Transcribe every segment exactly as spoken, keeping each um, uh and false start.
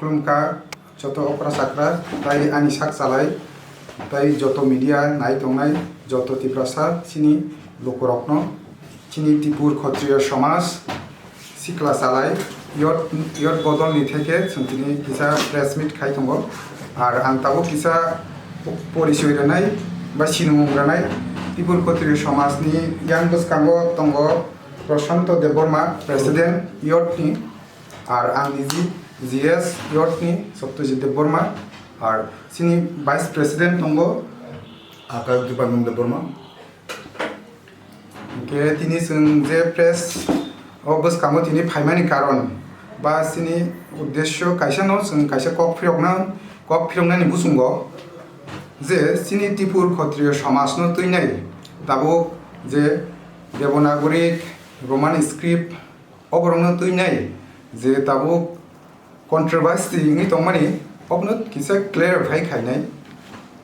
Khulumkha joto okra chakra, tai ani sak chalai, tai joto media nai tongnai, joto Tiprasa chini lukurokno, chini Tipur Khotriyo Somaj sikla chalai, yot, yot bodolni theke chwng tini kisa press meet khai tongo. Ar ang tabuk kisa porichoi rwnai ba sinimung rwnai. Tipur Khotriyo Somajni yang bwskango tongo Prashanto Debbarma, President yotni, ar ang niji G S yotni Satyajit Debbarma, ar chini Vice President tongo Akash Dipandon Debbarma. Hingke tini chwng je press o bwskango tini phaimani karon ba chini uddesyo kaisa no chwng kaisa kok phirokna, kok phiroknani buchungo je chini Tipur Khotriyo Somajno twinai tabuk je Devanagari, Roman script, oborokno twinai je tabuk controversy wngwi tongmani, obono kisa clarify khainai.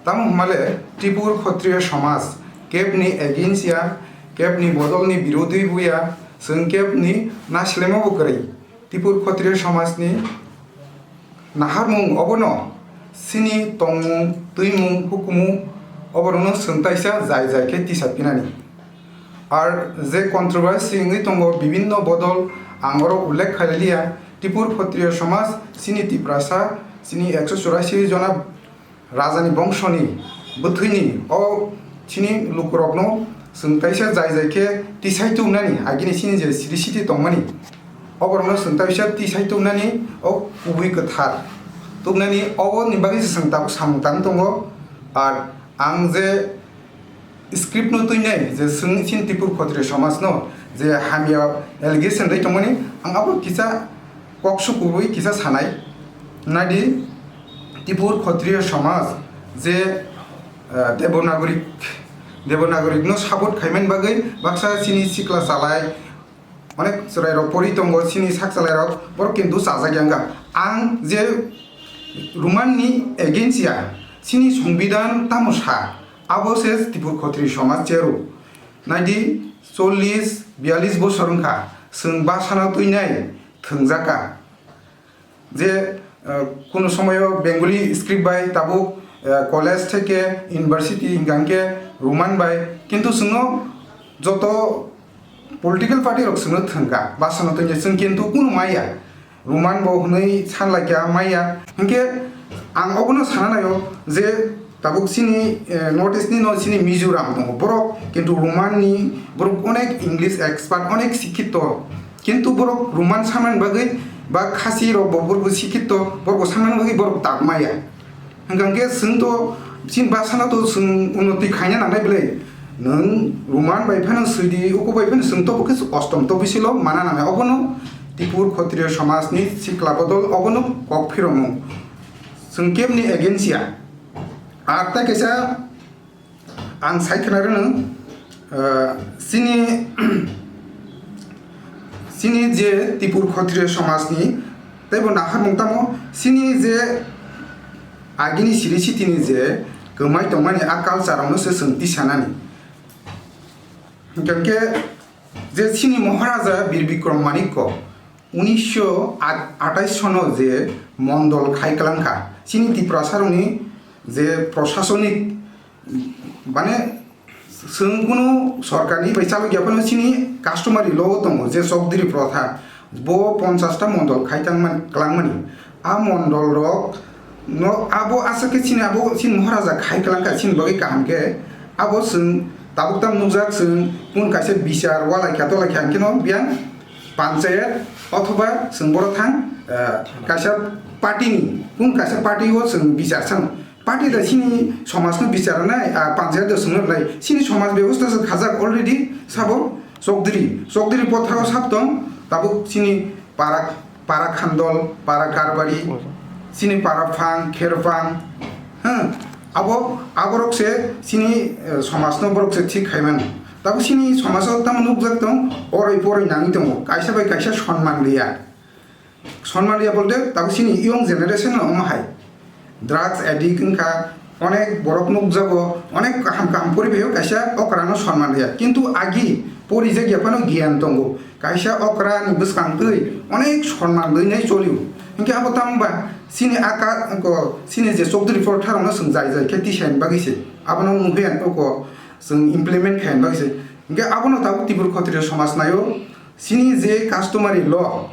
Tamo hwnmale Tipur Khotriyo Somaj kebni against ya, kebni bodolni birodhi bo ya, chwng kebni nasilemo bo kwrwi. Tipur Khotriyo Somajni naharmung obono chini tongmung, twimung, hukumu oborokno chwng taisa jai jai khe tisa pinani. Ar je controversy wngwi tongo bibinno bodol, ang oro ullekh khailiya, Tipur Khotriyo Somaj chini Tiprasa, chini ekso churasi jona rajani bongshoni bwthwini o chini lukurokno chwng kaisa jai jai khe tisai tubunani, agini chini je siri siti tongmani, oborokno chwng kaisa tisai tubunani o kubui kwthar tubunani, oboni bagwi se chwng tabuk samung tang tongo. Ar ang je script no twinai je chwng chini Tipur Khotriyo Somaj no je hamya allegation ri tongmani, ang abo kisa kok sukurwi kisa sanai. Nadi Tipur Khotriyo Somaj je, eh, Devanagari, Devanagari no support khaimani bagwi baksa chini sikla chalai, onek chwrairok pori tongo, chini sak chwlairok, borok kintu chajak ya wngkha. Ang je Roman ni against ya, chini Songbidan tamo sa, abo se Tipur Khotri Somaj chero. Naidi, chollish, biyallish bosor wngkha, chwng basano twinai thwngjakha. Je, eh, kuno somoyo Bengali script bai tabuk, eh, college theke university hingka hingke Roman bai, kintu chwngno joto political party rok chwngno thwngkha, basano tongya chwng kintu kunu maya, Roman bo hwnwi sanlaikha maya. Hinkhe ang obono sana naio je tabuk chini, eh, North East ni no chini Mizoram tongo, borok kintu Roman ni borok onek English expert, onek sikhito, kintu borok Roman sanani bagwi ba Khasi rok bo borok sikhito, borok sanani bagwi borok tak maya. Hwnkha hwnkhe chwng to chini basano to chwng unnoti khaina nangnai bwle. Nwng Roman bai phano swidi, uku bai phano chwng to bokhe ostom to bisilo mana nangnai. Obono Tipur Khotriyo Somajni sikla bodol obono kok phiromung. Chwng kebni against ya. Ar ta kaisa ang sai khna rwno, ah, chini, chini je Tipur Khotriyo Somajni teibo naharmung tamo chini je agini siri sitini je kwmai tongmani a culture rokno se chwng tisanani. Hwnkhe je chini Maharaja Bir Bikrom Manikko unisho atais sono je mondol khai kwlangkha, chini Tiprasarokni je prosasonik, mane, chwng kunu sorkarni bai chalokya phano chini customary law o tongo je chokdiri protha, bo ponchash ta mondol khai tangmani, kwlangmani. A mondol rok no abo aswk khe chini abo chini Maharaja khai kwlangkha chini bagwi kaham khe, abo chwng tabuk tam nukjak chwng kun kaisa bichar walaikha tolaikha hwnkhe no biyang panchayat othoba chwng boro thang, eh, kaisa party ni, kun kaisa party o chwng bichar chang. Party da chini somaj no bichar nai, ah, panchayat da chwng nai, chini somaj bebosta se khajak already sabo chokdiri, chokdiri pothao sab tong, tabuk chini para, para khandol, para karbari, chini para phang, kher phang, ha, abo, aborok se chini, eh, somaj no borok se thik khai mano. Tabuk chini somaj o tamo nukjak tong, oroi poroi nangwi tongo, kaisa bai kaisa sonman liya. Sonman liya bolte tabuk chini young generation no omo hai. Drugs addict wngkha, onek borok nukjago, onek kaham kaham poribeio kaisa okrano sonman liya. Kintu agi porijak ya phano giyan tongo. Kaisa okrani bwskang twi onek sonman dwinai cholio. Hinkhe abo tamo ba Chini aka ko chini je chowdhury prothano chwng jai jai khe tisaini bagwi se, abono muhiyani uko chwng implement khaina bagwi se. Hinkhe abono tabuk Tripura Khotriyo somaj naio, chini je customary law,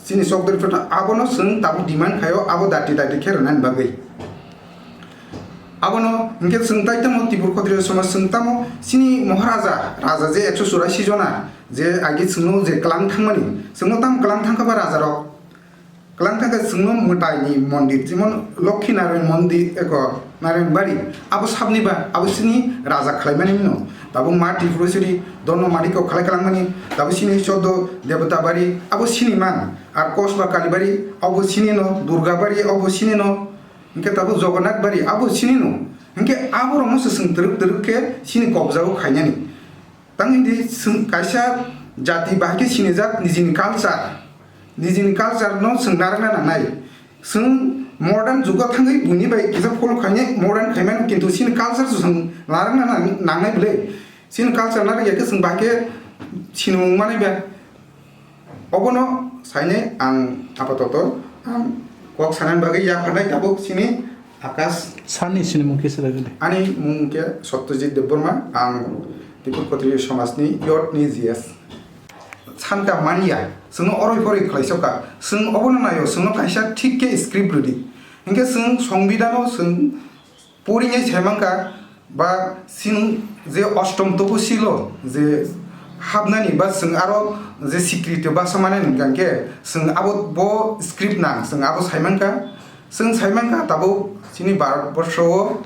chini chowdhury protha abono chwng tabuk demand khaio, abo dati dati khe rwnani bagwi. Abono hinkhe chwng tai tamo Tripura Khotriyo somaj chwng tamo chini Maharaja, raja je ekso churashi jona je agi chwngno je kwlang thangmani, chwngno tamo kwlang thangkha ba rajarok? Kwlang thangkhe chwngno mwtaini mondir, jemon Lokhi Narayan mondir, eko Narayan Bari, abo sabni ba, abo chini raja khlaimani no. Tabuk ma Tripureshwari Dono Manikko khlai kwlangmani, tabuk chini Choddo Debota Bari, abo chini man. Ar Kosba Kali Bari, abo chini no. Durga Bari, abo chini no. Hinkhe tabuk Jagannath Bari, abo chini no. Hinkhe aborokno se chwng twrwk twrwk khe chini kobjao khainani. Tang hindi chwng kaisa jati bahai khe sinijak nijini culture, nijini culture no chwng narwkna nangnai. Chwng modern jugo thangwi buini bai kisa follow khainai modern khaimano, kintu chini culture se chwng narwkna nang-, nangnai bwle. Chini culture narwk ya khe chwng bahai khe sinimung manai ba. Obono sainai ang apatoto ang kok sanani bagwi yapharnai tabuk chini Akash. Sani sinimung kisa rwgwdi. Ani mung khe Satyajit Debbarma, ang Tripura Khotriyo somajni youth ni G S. Sanka manya, chwngno oroi poroi khlaisoka, chwng obono naio, chwngno kaisa thik khe script rwdi. Hinkhe chwng songbidano chwng porinai saimankha, ba chini je ostom topusilo je habnani ba chwng aro je sikriti basa manani hwnkha khe chwng abo bo script nang chwng abo saimankha. Chwng saimankha tabuk chini Bharat borsho o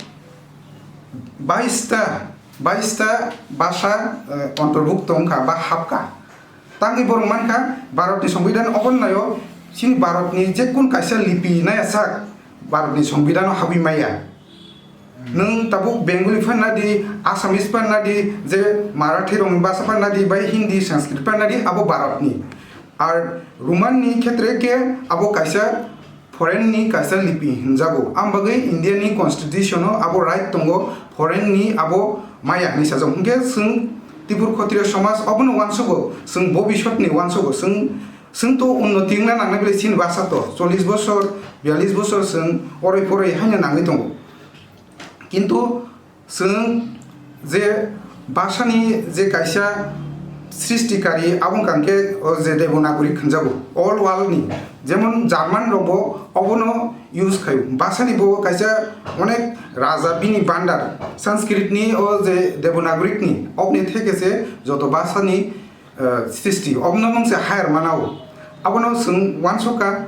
bais ta, bais ta basa, eh, ontorbhukto wngkha ba habkha. Tangwi borok mankha Bharatni Songbidan obono naio chini Bharatni jekun kaisa lipi naya sak Bharatni Songbidano habwi maya. Nwng tabuk Bengali phan nadi, Assamese phan nadi, je Marathi rokni basa phan nadi, bai Hindi, Sanskrit phan nadi, abo Bharatni. Ar Romanni khetre khe abo kaisa foreign ni kaisa lipi hinjago. Am bagwi India ni constitution o abo right tongo foreign ni abo maya hinwi sajak. Hinkhe chwng Tripura Khotriyo somaj obono uansugo, chwng bobisot ni uansugo, chwng, chwng to unnoti wngna nangnai bwle chini basa to chollish bosor, biyallish bosor chwng oroi poroi haino nangwi tongo. Kintu chwng je bhasani je kaisa srishtikari, abo wngkha khe o je Devanagari hwnjago, all world ni, jemon German rokbo obono use khaio. Bhasani bo kaisa onek raja bini bandar, Sanskrit ni o je Devanagari ni, oboni theke se joto bhasani, eh, srishti, obono mungse higher manao. Abono chwng uansukha,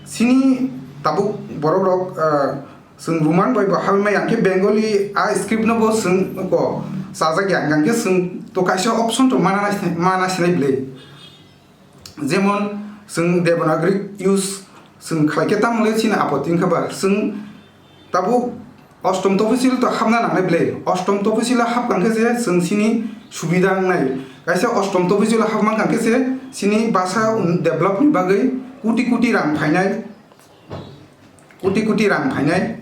chini tabuk borok rok, eh, Chwng Roman bai bo habwi maya, hwnkhe Bengali a script no bo chwng ko chajak ya, hwnkhe chwng to kaisa option to mana, mana sinai bwle. Jemon chwng Devanagari use chwng khlai khe tamo le chini apoti wngkha ba, chwng tabuk ostom toposil to habna nangnai bwle. Ostom toposil o habkha khe se chwng chini subida wngnai. Kaisa ostom toposil o habmankha khe se chini basa develop ni bagwi koti koti rang phainai. Koti koti rang phainai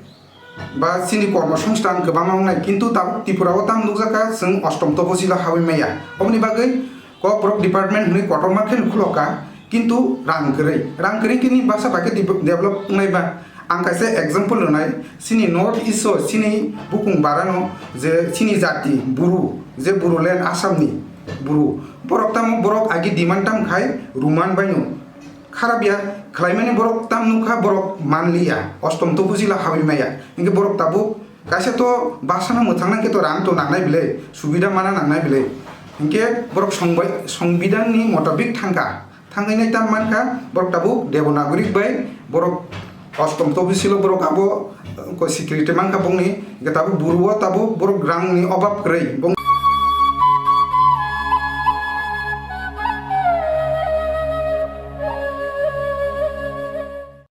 ba chini kormo songsthan kwbangma wngnai, kintu tabuk Tripura o tamo nukjakha chwng ostom toposil o habwi maya. Oboni bagwi kokborok department hwnwi kotorma khe khulokha, kintu rang kwrwi, rang kwrwi khe ni basa bai khe de-, develop wngnai ba. Ang kaisa example rwnai, chini North East o chini bukung barano je chini jati Buru, je Bodoland Assam ni Buru, borok tamo borok agi demand tamo khai Roman baino. Kharap ya, khlaimani borok tam nukha, borok manliya, ostom toposil o habwi maya. Hinkhe borok tabuk kaisa to basa no mwthangna khe to rang to nangnai bwle, subida mana nangnai bwle. Hinkhe borok songbai, songbidanni motabik thangkha. Thangwi nai tam mankha, borok tabuk Devanagari bai, borok ostom toposil o borok abo, eh, ko security mankha bongni, hinkhe tabuk Buru o tabuk borok rang ni obab kwrwi. Bong-